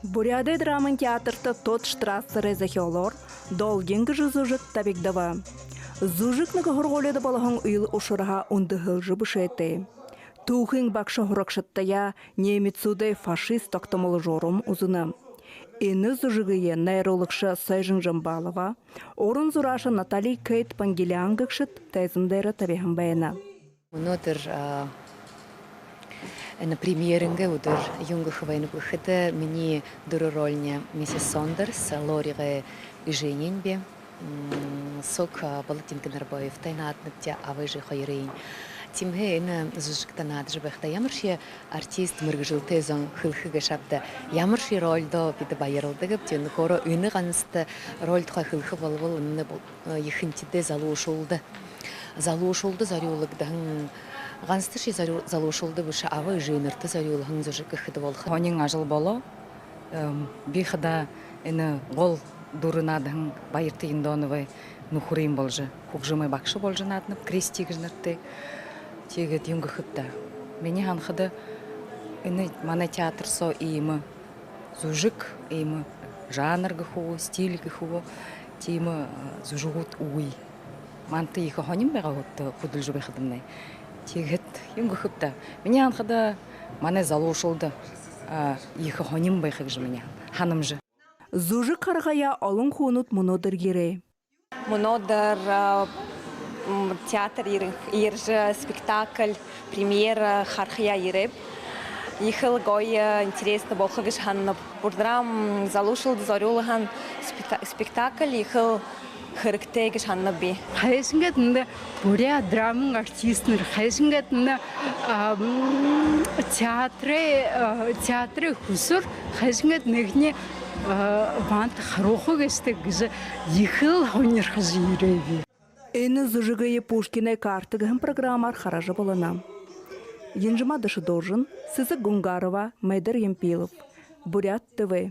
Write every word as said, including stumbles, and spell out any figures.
Буряадай драмын театрта Тодд Штрассерэй зохёолоор «Долгин» гэжэ зүжэг табигдаба. Зүжэг нэгэ һургуулида болоһон үйлэ ушарһаа үндэһэлжэ бэшээтэй. Түүхын багша һурагшадтаяа немецүүдэй фашист тогтомоло журам үзэнэ. Энэ зүжэгые найруулагша Сойжин Жамбалова, уран зурааша Натали Кейт Пангелиан гэгшэд тайзан дээрэ табиһан байна. Мүнөөдэр, а, энэ премьерынгээ үдэр. Юун гэхэ байнаб гэхэдэ, минии дүрэ рольни миссис Сондерс, Лоригай эжынь би. М, сог, а, Баладин Кенербоевтай нааданабди, аба эжы хоёрынь. Тиимэһээ энэ зүжэгтэ наадажа байхадаа, ямаршье артист, мэргэжэлтэй зон хэлэхэ гээшэ ааб даа, ямаршье рольдоо бидэ баярладагбди. Тиин хөөрэһөө энэ ганса роль тухай хэлэхэ болбол, энэ бол, э, ехэнхидээ залуушуулда, залуушуулда зорюулагдаһан, гансашье зорю-, залуушуулда бэшэ, аба эжынэртэ зорюулһан зүжэг гэхэдэ болохо. Һонин ажал болоо. Эм, би хадаа энэ гол дүрэ наадаһан Баярта Ендоновай нүхэрынь боложо, хүгжэмэй багша боложо нааданаб, Кристи гэжэ нэрэтэй. Тиигээд юун гэхэб даа, минии һанахада, энэ манай театр соо иимэ зүжэг, иимэ жанр гэхэ гү, стиль гэхэ гү, тиимэ, э, зүжэгүүд үгы. Манда ехэ һонин байгаа, хүдэлжэ байхадамнай. Тиигээд юун гэхэб даа, минии һанахада, манай залуушуулда, а, ехэ һонин байха гэжэ минии һанамжа. Зүжэг харахаяа олон хүнүүд мүнөөдэр ерээ. Мүнөөдэр, а, м, театр ер-, ерэжэ, спектакль, премьера харахаяа ерээб. Ехэл гоё, интересно болохо гэжэ һананаб. Бурдрам залуушуулда зорюулһан спекта-, спектакль ехэл хэрэгтэй гэжэ һананаб би. Хайшан гээд энэ буряад драмын артистнар, хайшан гээд энэ, а, м, театрай, а, театрай хүсөөр, хайшан гээд энээниие, а, манда харуулха гээшэб гэжэ ехэл һонирхожо ерээб. Энэ зүжэгые «Пушкинай карта» гэһэн программаар хаража болоно. Янжима Дашидоржин, Сэсэг Гунгарова, Майдар Ямпилов. Буряад ТВ.